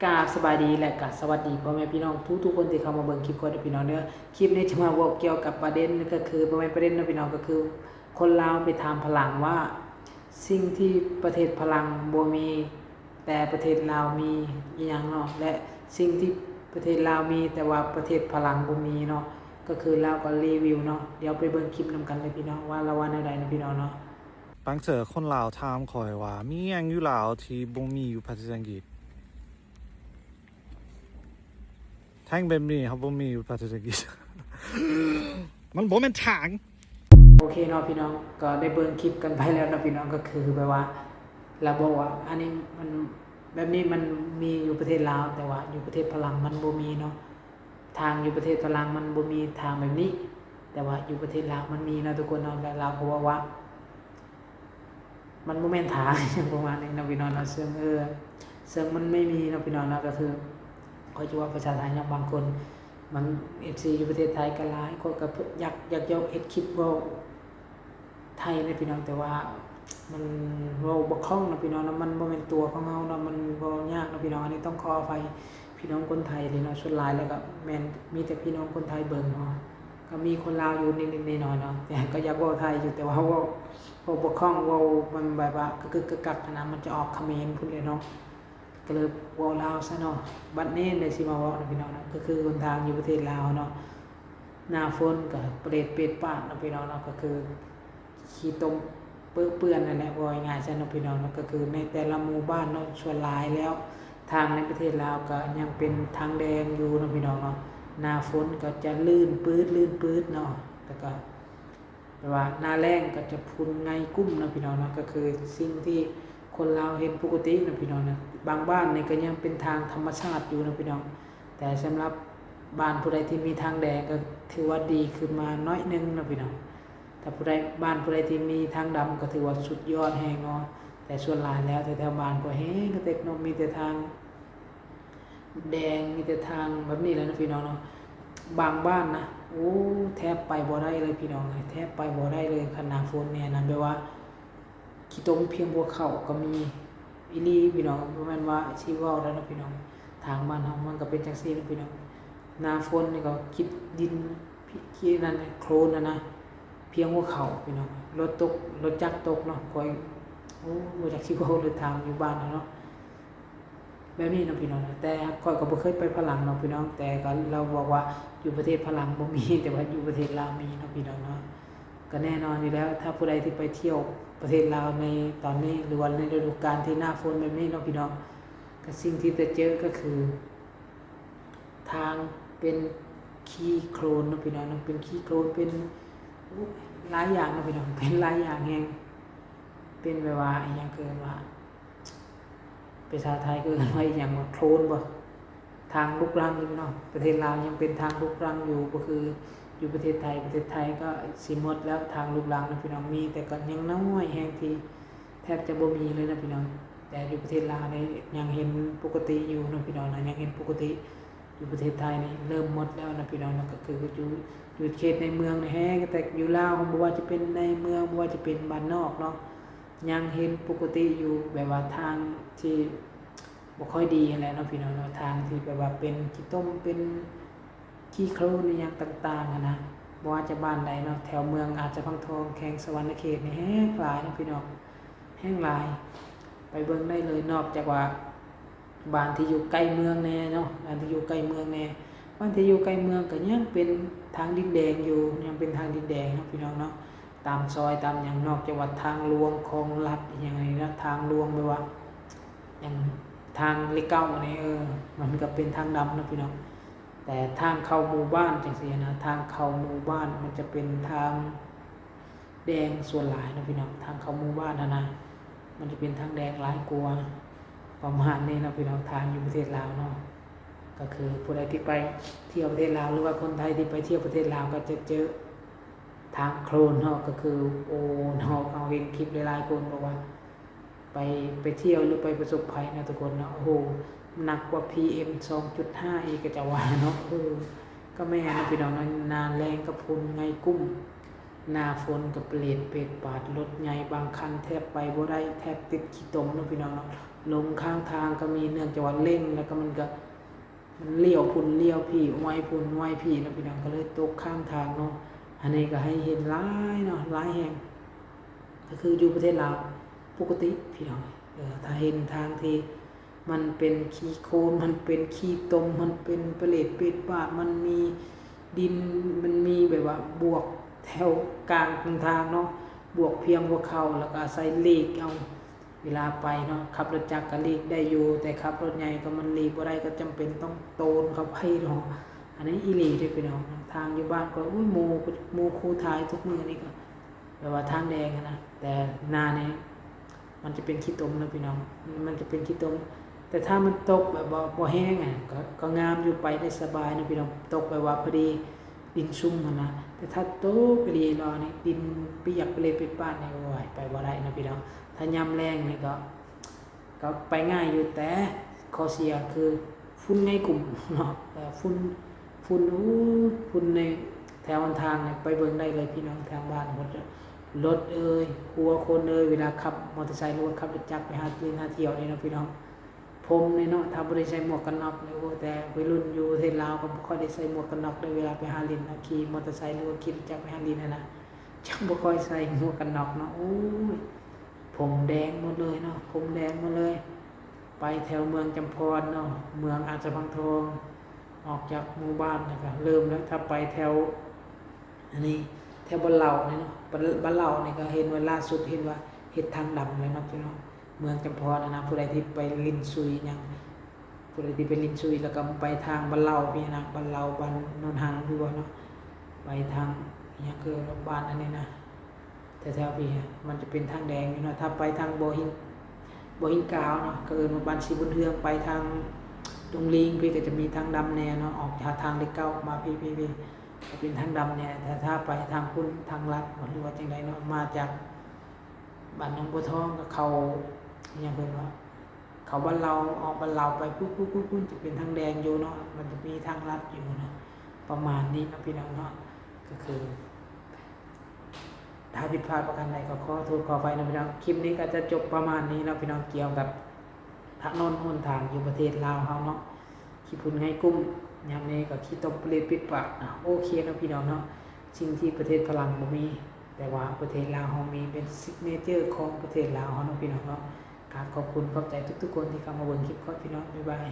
ກາບສະບາຍດີ ແລະ ກະສະຫວັດດີພໍ່ແມ່ພີ່ນ້ອງທຸກໆຄົນທີ່ເຂົ້າມາເບິ່ງຄລິບຂ້ອຍເດີພີ່ນ້ອງເດີ. ຄລິບນີ້ຈະມາເວົ້າກ່ຽວກັບປະເດັນ ກໍຄືບໍ່ແມ່ນປະເດັນເນາະພີ່ນ້ອງ ກໍຄືຄົນລາວໄປຖາມຝຣັ່ງວ່າ ສິ່ງທີ່ປະເທດຝຣັ່ງບໍ່ມີ ແຕ່ປະເທດລາວມີອີ່ຫຍັງເນາະ ແລະ ສິ່ງທີ່ປະເທດລາວມີ ແຕ່ວ່າປະເທດຝຣັ່ງບໍ່ມີເນາະ ກໍຄືລາວກໍຣີວິວເນາະ. ດຽວໄປເບິ່ງຄລິບນຳກັນເລີຍພີ່ນ້ອງ ວ່າລາວວ່າແນວໃດເນາະພີ່ນ້ອງເນາະ. ບາງເທື່ອຄົນລາວຖາມຂ້ອຍວ່າ ມີຫຍັງຢູ່ລາວທີ່ບໍ່ມີຢູ່ປະເທດອັງກິດ? ແທ່ງແບບນີ້ເຮົາບໍ່ມີຢູ່ປະເທດອັງກິດ ມັນບໍ່ແມ່ນທາງ. ໂອເຄເນາະພີ່ນ້ອງ ກໍໄດ້ເບິ່ງຄລິບກັນໄປແລ້ວເນາະພີ່ນ້ອງ ກໍຄືແບບວ່າ ລາວບອກວ່າ ອັນນີ້ມັນ ແບບນີ້ມັນມີຢູ່ປະເທດລາວ ແຕ່ວ່າຢູ່ປະເທດຝຣັ່ງມັນບໍ່ມີເນາະ. ທາງຢູ່ປະເທດຝຣັ່ງມັນບໍ່ມີທາງແບບນີ້ ແຕ່ວ່າຢູ່ປະເທດລາວມັນມີເນາະທຸກຄົນເນາະ. ແລ້ວລາວກໍເວົ້າວ່າ ມັນບໍ່ແມ່ນທາງ ຫຍັງປະມານນີ້ເນາະພີ່ນ້ອງເນາະ ເຊິ່ງ ເອີ ເຊິ່ງມັນໄມ່ມີເນາະພີ່ນ້ອງເນາະ. ກໍຄືຂ້ອຍຈະເວົ້າພາສາໄທເນາະ ບາງຄົນ ບາງເອັຟຊີຢູ່ປະເທດໄທກໍຫຼາຍ ຂ້ອຍກໍຢາກ ຢາກ ຢາກເຮັດຄລິບເວົ້າ ໄທເດ້ພີ່ນ້ອງ ແຕ່ວ່າມັນເວົ້າບໍ່ຄ່ອງເນາະພີ່ນ້ອງເນາະ ມັນບໍ່ແມ່ນຕົວຂອງເຮົາເນາະ ມັນເວົ້າຍາກເນາະພີ່ນ້ອງ. ອັນນີ້ຕ້ອງຂໍອະໄພພີ່ນ້ອງຄົນໄທເລີຍເນາະ ສ່ວນຫຼາຍແລ້ວກໍແມ່ນມີແຕ່ພີ່ນ້ອງຄົນໄທເບິ່ງເນາະ ກໍມີຄົນລາວຢູ່ນິດໆໜ້ອຍໆເນາະ ແຕ່ກໍຢາກເວົ້າໄທຢູ່ ແຕ່ວ່າເວົ້າ ເວົ້າບໍ່ຄ່ອງ ເວົ້າມັນແບບວ່າກຶກໆກັກໆຫັ້ນນະ ມັນຈະອອກຂະເໝນພຸ້ນເລີຍເນາະ. ກໍເລີຍເວົ້າລາວຊະເນາະ. ບັດນີ້ໄດ້ຊິມາເວົ້ານຳພີ່ນ້ອງເນາະ ກໍຄືຫົນທາງຢູ່ປະເທດລາວເນາະ ໜ້າຝົນກໍປະເດດເປດປາດເນາະພີ່ນ້ອງເນາະ ກໍຄືຂີ້ຕົມເປິເປື້ອນນັ້ນແຫຼະ ເວົ້າງ່າຍໆຊະເນາະພີ່ນ້ອງເນາະ. ກໍຄືໃນແຕ່ລະໝູ່ບ້ານເນາະ ສ່ວນຫຼາຍແລ້ວທາງໃນປະເທດລາວກໍຍັງເປັນທາງແດງຢູ່ເນາະພີ່ນ້ອງເນາະ. ໜ້າຝົນກໍຈະລື່ນປືດ ລື່ນປືດເນາະ ແລ້ວກໍ ແປວ່າໜ້າແລ້ງກໍຈະຝຸ່ນໄງ່ກຸ້ມເນາະພີ່ນ້ອງເນາະ. ກໍຄືສິ່ງທີ່ຄົນລາວເຫັນປົກກະຕິເນາະພີ່ນ້ອງເນາະ. ບາງບ້ານນີ້ກໍຍັງເປັນທາງທຳມະຊາດຢູ່ເນາະພີ່ນ້ອງ ແຕ່ສຳລັບບ້ານຜູ້ໃດທີ່ມີທາງແດງກໍຖືວ່າດີຂຶ້ນມາໜ້ອຍໜຶ່ງເນາະພີ່ນ້ອງ. ຖ້າຜູ້ໃດ ບ້ານຜູ້ໃດທີ່ມີທາງດຳກໍຖືວ່າສຸດຍອດແຮງເນາະ. ແຕ່ສ່ວນຫຼາຍແລ້ວແຖວໆບ້ານຂ້ອຍແຮງກະເຕັກເນາະ ມີແຕ່ທາງ ແດງ ມີແຕ່ທາງແບບນີ້ແຫຼະເນາະພີ່ນ້ອງເນາະ. ບາງບ້ານນະ ໂອ້ ແທບໄປບໍ່ໄດ້ເລີຍພີ່ນ້ອງເອີຍ ແທບໄປບໍ່ໄດ້ເລີຍ ຄັນໜ້າຝົນນີ້ນະ ແບບວ່າຂີ້ຕົມພຽງຫົວເຂົ່າກໍມີອີ່ຫຼີພີ່ນ້ອງ. ບໍ່ແມ່ນວ່າຊິເວົ້າໄດ້ເນາະພີ່ນ້ອງ ທາງບ້ານເຮົາມັນກໍເປັນຈັ່ງຊີ້ເນາະພີ່ນ້ອງ. ໜ້າຝົນນີ້ກໍຂີ້ດິນ ຂີ້ນັ້ນໂຄລນຫັ້ນນະ ພຽງຫົວເຂົ່າພີ່ນ້ອງ. ລົດຕົກ ລົດຈັກຕົກເນາະ ຂ້ອຍ ໂອ້ ບໍ່ຈັກຊິເວົ້າເລີຍ ທາງຢູ່ບ້ານເຮົາເນາະ. ແບບນີ້ເນາະພີ່ນ້ອງເນາະ ແຕ່ຂ້ອຍກໍບໍ່ເຄີຍໄປຝຣັ່ງເນາະພີ່ນ້ອງ ແຕ່ກໍລາວບອກວ່າຢູ່ປະເທດຝຣັ່ງບໍ່ມີ ແຕ່ວ່າຢູ່ປະເທດລາວມີເນາະພີ່ນ້ອງເນາະ. ກໍແນ່ນອນຢູ່ແລ້ວ ຖ້າຜູ້ໃດທີ່ໄປທ່ຽວປະເທດລາວໃນຕອນນີ້ ຫຼືວ່າໃນລະດູການທີ່ໜ້າຝົນແບບນີ້ເນາະພີ່ນ້ອງ ກໍສິ່ງທີ່ຈະເຈີກໍຄື ທາງເປັນຂີ້ໂຄລນເນາະພີ່ນ້ອງເນາະ ເປັນຂີ້ໂຄລນ ເປັນ ໂອ້ຍ ຫຼາຍຢ່າງເນາະພີ່ນ້ອງ ເປັນຫຼາຍຢ່າງແຮງ ເປັນແບບວ່າອີ່ຫຍັງ ເອີ້ນວ່າ ພາສາໄທເອີ້ນວ່າອີ່ຫຍັງ ວ່າໂຄລນບໍ່ ທາງລຸກລັງຢູ່ເນາະ. ປະເທດລາວຍັງເປັນທາງລຸກລັງຢູ່ ບໍ່ຄືຢູ່ປະເທດໄທ ປະເທດໄທກໍຊິໝົດແລ້ວທາງລຸກລັງເນາະພີ່ນ້ອງ ມີແຕ່ກໍຍັງນ້ອຍແຮງທີ່ແທບຈະບໍ່ມີເລີຍເນາະພີ່ນ້ອງ. ແຕ່ຢູ່ປະເທດລາວນີ້ຍັງເຫັນປົກກະຕິຢູ່ເນາະພີ່ນ້ອງເນາະ ຍັງເຫັນປົກກະຕິ. ຢູ່ປະເທດໄທນີ້ເລີ່ມໝົດແລ້ວນະພີ່ນ້ອງເນາະ ກໍຄືຢູ່ ຢູ່ເຂດໃນເມືອງນີ້ແຮງ ແຕ່ຢູ່ລາວບໍ່ວ່າຈະເປັນໃນເມືອງ ບໍ່ວ່າຈະເປັນບ້ານນອກເນາະ ຍັງເຫັນປົກກະຕິຢູ່ ແບບວ່າທາງທີ່ບໍ່ຄ່ອຍດີຫັ້ນແຫຼະເນາະພີ່ນ້ອງເນາະ ທາງທີ່ແບບວ່າເປັນຂີ້ຕົມ ເປັນ ຂີ້ໂຄລນອີ່ຫຍັງຕ່າງໆຫັ້ນນະ ບໍ່ວ່າຈະບ້ານໃດເນາະ ແຖວເມືອງອາດສະພັງທອງ ແຂວງສະຫວັນນະເຂດນີ້ແຮງຫຼາຍເນາະພີ່ນ້ອງ ແຮງຫຼາຍ ໄປເບິ່ງໄດ້ເລີຍ. ນອກຈາກວ່າບ້ານທີ່ຢູ່ໃກ້ເມືອງແດ່ເນາະ ບ້ານທີ່ຢູ່ໃກ້ເມືອງແດ່ ບ້ານທີ່ຢູ່ໃກ້ເມືອງກໍຍັງເປັນທາງດິນແດງຢູ່ ຍັງເປັນທາງດິນແດງເນາະພີ່ນ້ອງເນາະ ຕາມຊອຍຕາມຫຍັງ ນອກຈາກວ່າທາງຫຼວງ ຄອງລັດ ອີ່ຫຍັງນີ້ເນາະ ທາງຫຼວງ ແບບວ່າ ຢ່າງທາງເລກເກົ້ານີ້ ເອີ ມັນກໍເປັນທາງດຳເນາະພີ່ນ້ອງ ແຕ່ທາງເຂົ້າໝູ່ບ້ານຈັ່ງຊີ້ນະ ທາງເຂົ້າໝູ່ບ້ານມັນຈະເປັນທາງແດງສ່ວນຫຼາຍເນາະພີ່ນ້ອງ ທາງເຂົ້າໝູ່ບ້ານຫັ້ນນະ ມັນຈະເປັນທາງແດງຫຼາຍກວ່າ ປະມານນີ້ເນາະພີ່ນ້ອງ ທາງຢູ່ປະເທດລາວເນາະ. ກໍຄືຜູ້ໃດທີ່ໄປທ່ຽວປະເທດລາວ ຫຼືວ່າຄົນໄທທີ່ໄປທ່ຽວປະເທດລາວ ກໍຈະເຈີທາງໂຄລນເນາະ ກໍຄື ໂອ້ ເນາະ ເຮົາເຫັນຄລິບຫຼາຍໆຄົນບອກວ່າ ໄປ ໄປທ່ຽວ ຫຼື ໄປປະສົບໄພເນາະທຸກຄົນເນາະ ໂອ້ໂຫ ໜັກກວ່າ ພີເອັມ ສອງຈຸດຫ້າ ອີກ ເຂົາເຈົ້າວ່າເນາະ ເອີ ກໍແມ່ນເນາະພີ່ນ້ອງເນາະ ໜ້າແລ້ງກໍຝຸ່ນໄງ່ກຸ້ມ ໜ້າຝົນກໍປະເລດເປດປາດ ລົດໃຫຍ່ບາງຄັນແທບໄປບໍ່ໄດ້ ແທບຕິດຂີ້ຕົມເນາະພີ່ນ້ອງເນາະ. ລົງຂ້າງທາງກໍມີ ເນື່ອງຈາກວ່າເລັ່ງ ແລ້ວກໍມັນກໍ ມັນລ້ຽວພຸ້ນລ້ຽວພີ້ ອວຍພຸ້ນອວຍພີ້ເນາະພີ່ນ້ອງ ກໍເລີຍຕົກຂ້າງທາງເນາະ. ອັນນີ້ກໍໃຫ້ເຫັນຫຼາຍເນາະ ຫຼາຍແຫ່ງ ກໍຄືຢູ່ປະເທດລາວປົກກະຕິພີ່ນ້ອງ ເອີ ຖ້າເຫັນທາງທີ່ມັນເປັນຂີ້ໂຄນ ມັນເປັນຂີ້ຕົມ ມັນເປັນປະເຫຼດເປັດປາດ ມັນມີດິນ ມັນມີແບບວ່າບວກແຖວກາງທາງເນາະ ບວກພຽງຫົວເຂົ່າ ແລ້ວກໍອາໄສເລກເອົາ ເວລາໄປເນາະ ຂັບລົດຈັກກໍຫຼີກໄດ້ຢູ່ ແຕ່ຂັບລົດໃຫຍ່ກໍມັນຫຼີກບໍ່ໄດ້ ກໍຈຳເປັນຕ້ອງໂຕນເຂົ້າໄປເນາະ. ອັນນີ້ອີ່ຫຼີເດ້ພີ່ນ້ອງ ທາງຢູ່ບ້ານຂ້ອຍ ໂອ້ຍ ໝູ່ ໝູ່ຄູ່ຖ່າຍທຸກມື້ນີ້ກໍແບບວ່າທາງແດງຫັ້ນນະ ແຕ່ໜ້ານີ້ມັນຈະເປັນຂີ້ຕົມເນາະພີ່ນ້ອງ ມັນຈະເປັນຂີ້ຕົມ ແຕ່ຖ້າມັນຕົກແບບວ່າບໍ່ແຮງອະ ກໍ ກໍງາມຢູ່ ໄປໄດ້ສະບາຍເນາະພີ່ນ້ອງ ຕົກແບບວ່າພໍດີ ດິນຊຸ່ມຫັ້ນນະ ແຕ່ຖ້າຕົກອີ່ຫຼີລະນີ້ ດິນປຽກປະເຫຼດເປັດປາດນີ້ ໂອ້ຍ ໄປບໍ່ໄດ້ເນາະພີ່ນ້ອງ. ຖ້າຍາມແລ້ງນີ້ກໍ ກໍໄປງ່າຍຢູ່ ແຕ່ຂໍ້ເສຍຄືຝຸ່ນໄງກຸ້ມເນາະ ເອີ ຝຸ່ນ ຝຸ່ນ ໂອ້ ຝຸ່ນໃນແຖວຫົນທາງນີ້ ໄປເບິ່ງໄດ້ເລີຍພີ່ນ້ອງ ທາງບ້ານລົດ ລົດເອີຍ ຄົວຄົນເອີຍ ເວລາຂັບມໍເຕີໄຊ ຫຼືວ່າຂັບລົດຈັກໄປຫາຫຼິ້ນຫາທ່ຽວນີ້ເນາະພີ່ນ້ອງ ຜົມນີ້ເນາະ ຖ້າບໍ່ໄດ້ໃສ່ໝວກກັນນັອກນີ້ ໂອ້ ແຕ່ໄວລຸ້ນຢູ່ປະເທດລາວກໍບໍ່ຄ່ອຍໄດ້ໃສ່ໝວກກັນນັອກເດີ ເວລາໄປຫາຫຼິ້ນເນາະ ຂີ່ມໍເຕີໄຊ ຫຼືວ່າຂີ່ລົດຈັກໄປຫາຫຼິ້ນຫັ້ນນະ ຈັກບໍ່ຄ່ອຍໃສ່ໝວກກັນນັອກເນາະ ໂອ້ຍ ຜົມແດງໝົດເລີຍເນາະ ຜົມແດງໝົດເລີຍ. ໄປແຖວເມືອງຈຳພອນເນາະ ເມືອງອາດສະພັງທອງ ອອກຈາກໝູ່ບ້ານແລ້ວກໍເລີ່ມແລ້ວ ຖ້າໄປແຖວ ອັນນີ້ ແຖວບ້ານເຫຼົ່ານີ້ເນາະ ບ້ານ ບ້ານເຫຼົ່ານີ້ກໍເຫັນວ່າ ລ່າສຸດເຫັນວ່າເຮັດທາງດຳແລ້ວເນາະພີ່ນ້ອງ ເມືອງຈຳພອນຫັ້ນນະ ຜູ້ໃດທີ່ໄປຫຼິ້ນສຸຍຫຍັງ ຜູ້ໃດທີ່ໄປຫຼິ້ນສຸຍ ແລ້ວກໍໄປທາງບ້ານເຫຼົ່າພີ້ນະ ບ້ານເຫຼົ່າ ບ້ານໂນນຮັງພີ້ບໍ່ເນາະ ໄປທາງ ອີ່ຫຍັງຄືບ້ານອັນນີ້ນະ ແຖວໆພີ້ ມັນຈະເປັນທາງແດງຢູ່ເນາະ ຖ້າໄປທາງບໍ່ຫີນ ບໍ່ຫີນກາວເນາະ ກໍເອີ້ນວ່າບ້ານສີບຸນເຮືອງ ໄປທາງດົງລີງພີ້ ກໍຈະມີທາງດຳແດ່ເນາະ ອອກຈາກທາງເລກເກົ້າມາພີ້ ພີ້ ພີ້ ກໍເປັນທາງດຳແດ່ ແຕ່ຖ້າໄປທາງພຸ້ນ ທາງລັດບໍ່ ຫຼືວ່າຈັ່ງໃດເນາະ ມາຈາກບ້ານໜອງບົວທອງ ກໍເຂົ້າ ອີ່ຫຍັງເພິ່ນວ່າ ເຂົ້າບ້ານເຫຼົ່າ ອອກບ້ານເຫຼົ່າໄປປຸບໆໆ ຈະເປັນທາງແດງຢູ່ເນາະ ມັນຈະມີທາງລັດຢູ່ເນາະ ປະມານນີ້ເນາະພີ່ນ້ອງເນາະ ກໍຄື ຖ້າຜິດພາດປະການໃດກໍຂໍໂທດຂໍອະໄພເນາະພີ່ນ້ອງ ຄລິບນີ້ກໍຈະຈົບປະມານນີ້ເນາະພີ່ນ້ອງ ກ່ຽວກັບຖະໜົນຫົນທາງຢູ່ປະເທດລາວເຮົາເນາະ ຂີ້ຝຸ່ນໄງກຸ້ມ ຍາມນີ້ກໍຂີ້ຕົມປະເຫຼດເປັດປາດ ໂອເຄເນາະພີ່ນ້ອງເນາະ ສິ່ງທີ່ປະເທດຝຣັ່ງບໍ່ມີ ແຕ່ວ່າປະເທດລາວເຮົາມີ ເປັນຊິກເນເຈີຂອງປະເທດລາວເຮົາເນາະພີ່ນ້ອງເນາະ ກາບຂອບຄຸນຂອບໃຈທຸກໆຄົນທີ່ເຂົ້າມາເບິ່ງຄລິບຂອງຂ້ອຍພີ່ນ້ອງ ບາຍບາຍ.